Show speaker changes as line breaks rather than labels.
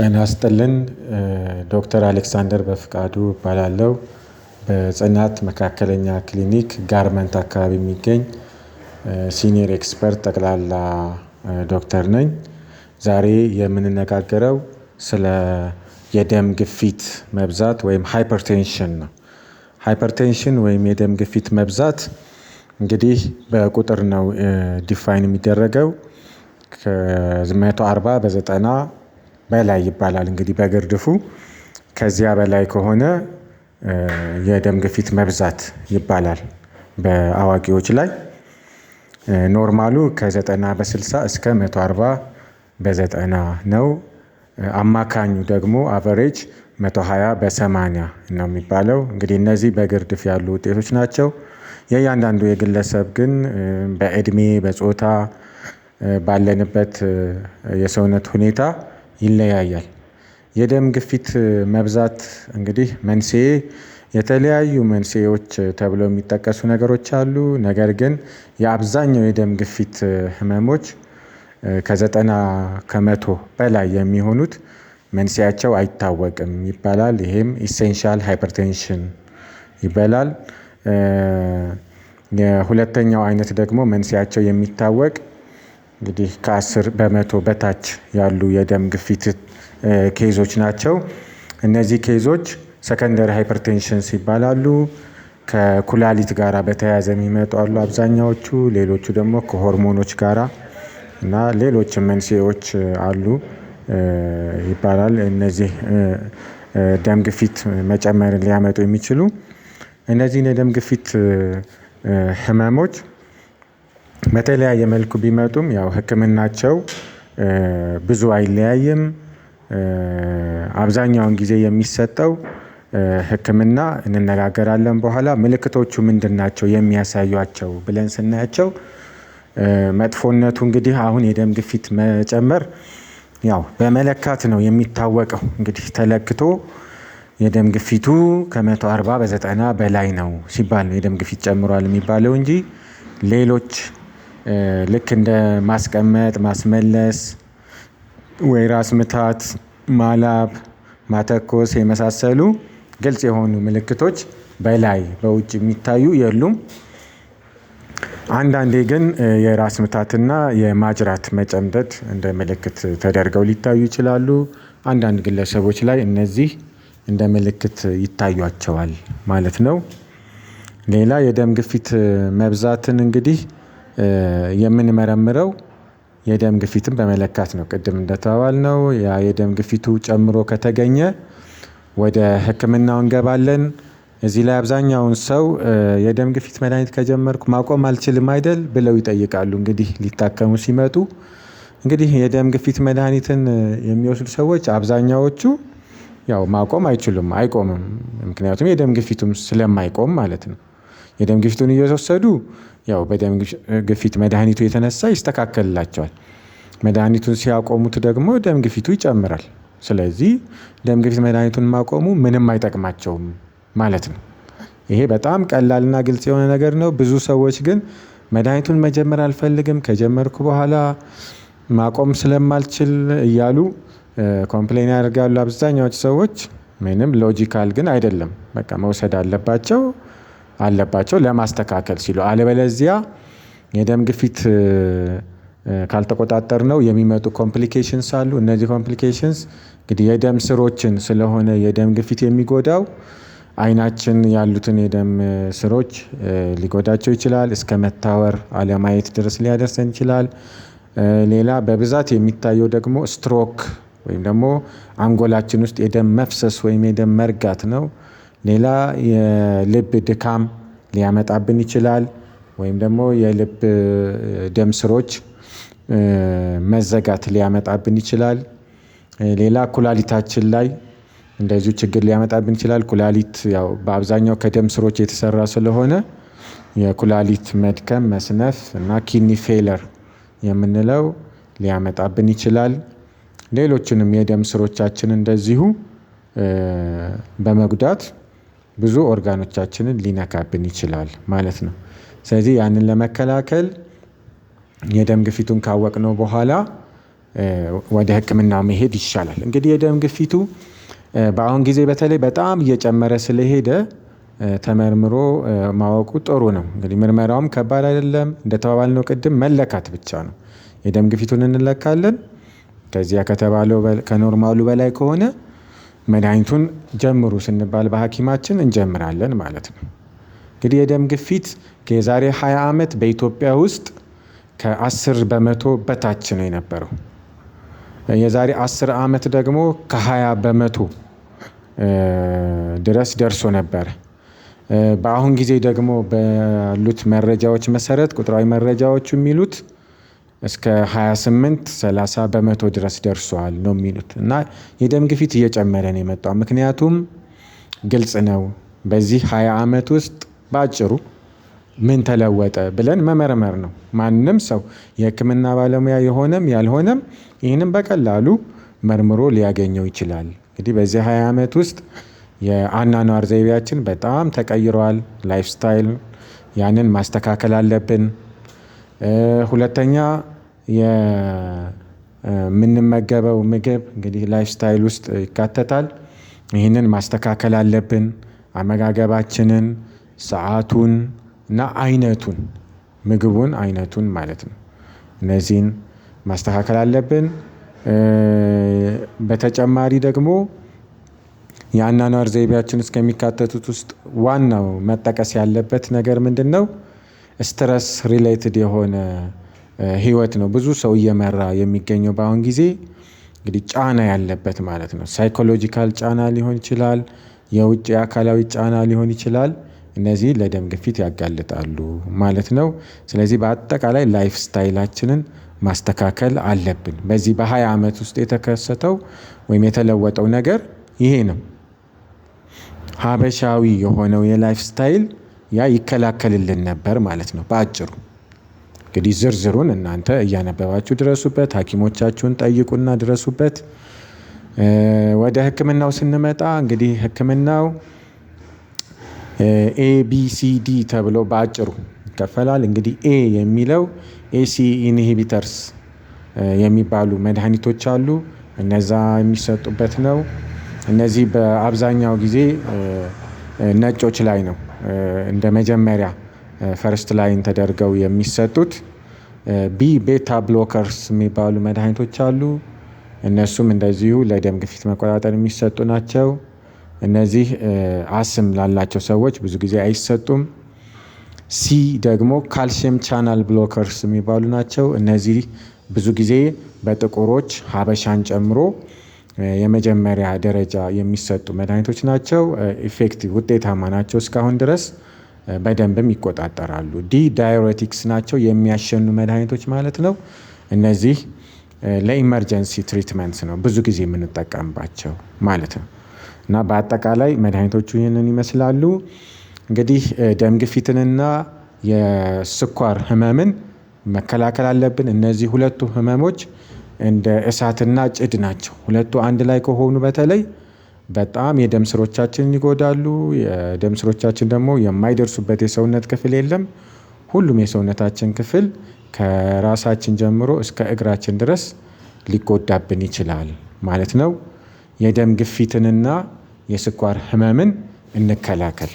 ጤና ይስጥልን። ዶክተር አሌክሳንደር በፍቃዱ እባላለሁ። በጽናት መካከለኛ ክሊኒክ ጋርመንት አካባቢ የሚገኝ senior expert ጠቅላላ ዶክተር ነኝ። ዛሬ የምንነጋገረው ስለ የደም ግፊት መብዛት ወይም hypertension ነው። Hypertension ወይም የደም ግፊት መብዛት እንግዲህ በቁጥር ነው define የሚደረገው፣ ከ140 በ90 በላይ ይባላል። እንግዲህ በግርድፉ ከዚያ በላይ ከሆነ የደም ግፊት መብዛት ይባላል በአዋቂዎች ላይ። Normal ኡ ከ90 በ60 እስከ 140 በ90 ነው። አማካኙ ደግሞ average 120 በ80 ነው የሚባለው። እንግዲህ እነዚህ በግርድፍ ያሉ ውጤቶች ናቸው። የእያንዳንዱ የግለሰብ ግን በእድሜ፣ በጾታ፣ ባለንበት የሰውነት ሁኔታ ይለያያል። የደም ግፊት መብዛት እንግዲህ መንስኤ የተለያዩ መንስኤዎች ተብለው የሚጠቀሱ ነገሮች አሉ። ነገር ግን የአብዛኛው የደም ግፊት ህመሞች ከ90% በላይ የሚሆኑት መንስኤያቸው አይታወቅም ይባላል። ይሄም essential hypertension ይባላል። የሁለተኛው አይነት ደግሞ መንስኤያቸው የሚታወቅ እንግዲህ ከ10% በታች ያሉ የደም ግፊት case ኦች ናቸው። እነዚህ case ኦች secondary hypertensions ይባላሉ። ከኩላሊት ጋራ በተያያዘ የሚመጡ አሉ አብዛኛዎቹ፣ ሌሎቹ ደግሞ ከሆርሞኖች ጋራ እና ሌሎችም መንስኤዎች አሉ ይባላል። እነዚህ ደም ግፊት መጨመርን ሊያመጡ የሚችሉ እነዚህን የደም ግፊት ህመሞች በተለያየ መልኩ ቢመጡም ያው ህክምናቸው ብዙ አይለያይም። አብዛኛውን ጊዜ የሚሰጠው ህክምና እንነጋገራለን በኋላ። ምልክቶቹ ምንድን ናቸው የሚያሳዩአቸው ብለን ስናያቸው፣ መጥፎነቱ እንግዲህ አሁን የደም ግፊት መጨመር ያው በመለካት ነው የሚታወቀው። እንግዲህ ተለክቶ የደም ግፊቱ ከ140 በ90 በላይ ነው ሲባል ነው የደም ግፊት ጨምሯል የሚባለው እንጂ ሌሎች ልክ እንደ ማስቀመጥ፣ ማስመለስ ወይ ራስ ምታት፣ ማላብ፣ ማተኮስ የመሳሰሉ ግልጽ የሆኑ ምልክቶች በላይ በውጭ የሚታዩ የሉም። አንዳንዴ ግን የራስ ምታትና የማጅራት መጨምደድ እንደ ምልክት ተደርገው ሊታዩ ይችላሉ። አንዳንድ ግለሰቦች ላይ እነዚህ እንደ ምልክት ይታዩአቸዋል ማለት ነው። ሌላ የደም ግፊት መብዛትን እንግዲህ የምንመረምረው የደም ግፊትን በመለካት ነው። ቅድም እንደተባባልነው ያ የደም ግፊቱ ጨምሮ ከተገኘ ወደ ህክምናው እንገባለን። እዚህ ላይ አብዛኛውን ሰው የደም ግፊት መድሃኒት ከጀመርኩ ማቆም አልችልም አይደል ብለው ይጠይቃሉ። እንግዲህ ሊታከሙ ሲመጡ እንግዲህ የደም ግፊት መድሃኒትን የሚወስዱ ሰዎች አብዛኛዎቹ ያው ማቆም አይችሉም፣ አይቆምም። ምክንያቱም የደም ግፊቱም ስለማይቆም ማለት ነው። የደም ግፊቱን እየወሰዱ ያው በደም ግፊት መድሃኒቱ የተነሳ ይስተካከልላቸዋል። መድሃኒቱን ሲያቆሙት ደግሞ ደም ግፊቱ ይጨምራል። ስለዚህ ደም ግፊት መድሃኒቱን ማቆሙ ምንም አይጠቅማቸውም ማለት ነው። ይሄ በጣም ቀላልና ግልጽ የሆነ ነገር ነው። ብዙ ሰዎች ግን መድሃኒቱን መጀመር አልፈልግም፣ ከጀመርኩ በኋላ ማቆም ስለማልችል እያሉ complain ያደርጋሉ አብዛኛዎቹ ሰዎች። ምንም logical ግን አይደለም። በቃ መውሰድ አለባቸው አለባቸው ለማስተካከል ሲሉ፣ አለበለዚያ የደም ግፊት ካልተቆጣጠርነው የሚመጡ complications አሉ። እነዚህ complications እንግዲህ የደም ስሮችን ስለሆነ የደም ግፊት የሚጎዳው አይናችን ያሉትን የደም ስሮች ሊጎዳቸው ይችላል። እስከ መታወር፣ አለማየት ድረስ ሊያደርሰን ይችላል። ሌላ በብዛት የሚታየው ደግሞ ስትሮክ ወይም ደግሞ አንጎላችን ውስጥ የደም መፍሰስ ወይም የደም መርጋት ነው። ሌላ የልብ ድካም ሊያመጣብን ይችላል። ወይም ደግሞ የልብ ደም ስሮች መዘጋት ሊያመጣብን ይችላል። ሌላ ኩላሊታችን ላይ እንደዚሁ ችግር ሊያመጣብን ይችላል። ኩላሊት ያው በአብዛኛው ከደም ስሮች የተሰራ ስለሆነ የኩላሊት መድከም፣ መስነፍ እና kidney failure የምንለው ሊያመጣብን ይችላል። ሌሎችንም የደም ስሮቻችን እንደዚሁ በመጉዳት ብዙ ኦርጋኖቻችንን ሊነካብን ይችላል ማለት ነው። ስለዚህ ያንን ለመከላከል የደም ግፊቱን ካወቅነው በኋላ ወደ ህክምና መሄድ ይሻላል። እንግዲህ የደም ግፊቱ በአሁን ጊዜ በተለይ በጣም እየጨመረ ስለሄደ ተመርምሮ ማወቁ ጥሩ ነው። እንግዲህ ምርመራውም ከባድ አይደለም፣ እንደተባባልነው ቅድም መለካት ብቻ ነው። የደም ግፊቱን እንለካለን። ከዚያ ከተባለው ከ normal ኡ በላይ ከሆነ መድኃኒቱን ጀምሩ ስንባል በሐኪማችን እንጀምራለን ማለት ነው። እንግዲህ የደም ግፊት የዛሬ 20 ዓመት በኢትዮጵያ ውስጥ ከ10% በታች ነው የነበረው። የዛሬ 10 ዓመት ደግሞ ከ20% ድረስ ደርሶ ነበረ። በአሁን ጊዜ ደግሞ ባሉት መረጃዎች መሰረት ቁጥራዊ መረጃዎቹ የሚሉት እስከ 28 30% ድረስ ደርሷል ነው የሚሉት። እና የደም ግፊት እየጨመረ ነው የመጣው። ምክንያቱም ግልጽ ነው። በዚህ 20 ዓመት ውስጥ በአጭሩ ምን ተለወጠ ብለን መመርመር ነው። ማንም ሰው የህክምና ባለሙያ የሆነም ያልሆነም ይህንን በቀላሉ መርምሮ ሊያገኘው ይችላል። እንግዲህ በዚህ 20 ዓመት ውስጥ የአኗኗር ዘይቤያችን በጣም ተቀይሯል። Lifestyle ያንን ማስተካከል አለብን። ሁለተኛ የምንመገበው ምግብ እንግዲህ lifestyle ውስጥ ይካተታል። ይህንን ማስተካከል አለብን። አመጋገባችንን፣ ሰአቱን እና አይነቱን፣ ምግቡን አይነቱን ማለት ነው። እነዚህን ማስተካከል አለብን። በተጨማሪ ደግሞ የአኗኗር ዘይቤያችን ውስጥ ከሚካተቱት ውስጥ ዋናው መጠቀስ ያለበት ነገር ምንድነው? Stress related የሆነ ህይወት ነው ብዙ ሰው እየመራ የሚገኘው በአሁን ጊዜ። እንግዲህ ጫና ያለበት ማለት ነው። Psychological ጫና ሊሆን ይችላል፣ የውጭ አካላዊ ጫና ሊሆን ይችላል። እነዚህ ለደም ግፊት ያጋልጣሉ ማለት ነው። ስለዚህ በአጠቃላይ lifestyle ኣችንን ማስተካከል አለብን። በዚህ በ20 ዓመት ውስጥ የተከሰተው ወይም የተለወጠው ነገር ይሄ ነው። ሀበሻዊ የሆነው የ lifestyle ያ ይከላከልልን ነበር ማለት ነው በአጭሩ። እንግዲህ ዝርዝሩን እናንተ እያነበባችሁ ድረሱበት፣ ሐኪሞቻችሁን ጠይቁና ድረሱበት። ወደ ህክምናው ስንመጣ እንግዲህ ህክምናው A B C D ተብሎ በአጭሩ ይከፈላል። እንግዲህ A የሚለው ACE inhibitors የሚባሉ መድኃኒቶች አሉ። እነዛ የሚሰጡበት ነው። እነዚህ በአብዛኛው ጊዜ ነጮች ላይ ነው እንደ መጀመሪያ first line ተደርገው የሚሰጡት። B beta blockers የሚባሉ መድኃኒቶች አሉ። እነሱም እንደዚሁ ለደም ግፊት መቆጣጠር የሚሰጡ ናቸው። እነዚህ አስም ላላቸው ሰዎች ብዙ ጊዜ አይሰጡም። C ደግሞ calcium channel blockers የሚባሉ ናቸው። እነዚህ ብዙ ጊዜ በጥቁሮች ሀበሻን ጨምሮ የመጀመሪያ ደረጃ የሚሰጡ መድኃኒቶች ናቸው። Effective ውጤታማ ናቸው፣ እስካሁን ድረስ በደንብም ይቆጣጠራሉ። D diuretics ናቸው፣ የሚያሸኑ መድኃኒቶች ማለት ነው። እነዚህ ለ emergency treatment ነው ብዙ ጊዜ የምንጠቀምባቸው ማለት ነው። እና በአጠቃላይ መድኃኒቶቹ ይህንን ይመስላሉ። እንግዲህ ደም ግፊትንና የስኳር ህመምን መከላከል አለብን። እነዚህ ሁለቱ ህመሞች እንደ እሳትና ጭድ ናቸው። ሁለቱ አንድ ላይ ከሆኑ በተለይ በጣም የደም ስሮቻችንን ይጎዳሉ። የደም ስሮቻችን ደግሞ የማይደርሱበት የሰውነት ክፍል የለም። ሁሉም የሰውነታችን ክፍል ከራሳችን ጀምሮ እስከ እግራችን ድረስ ሊጎዳብን ይችላል ማለት ነው። የደም ግፊትንና የስኳር ህመምን እንከላከል።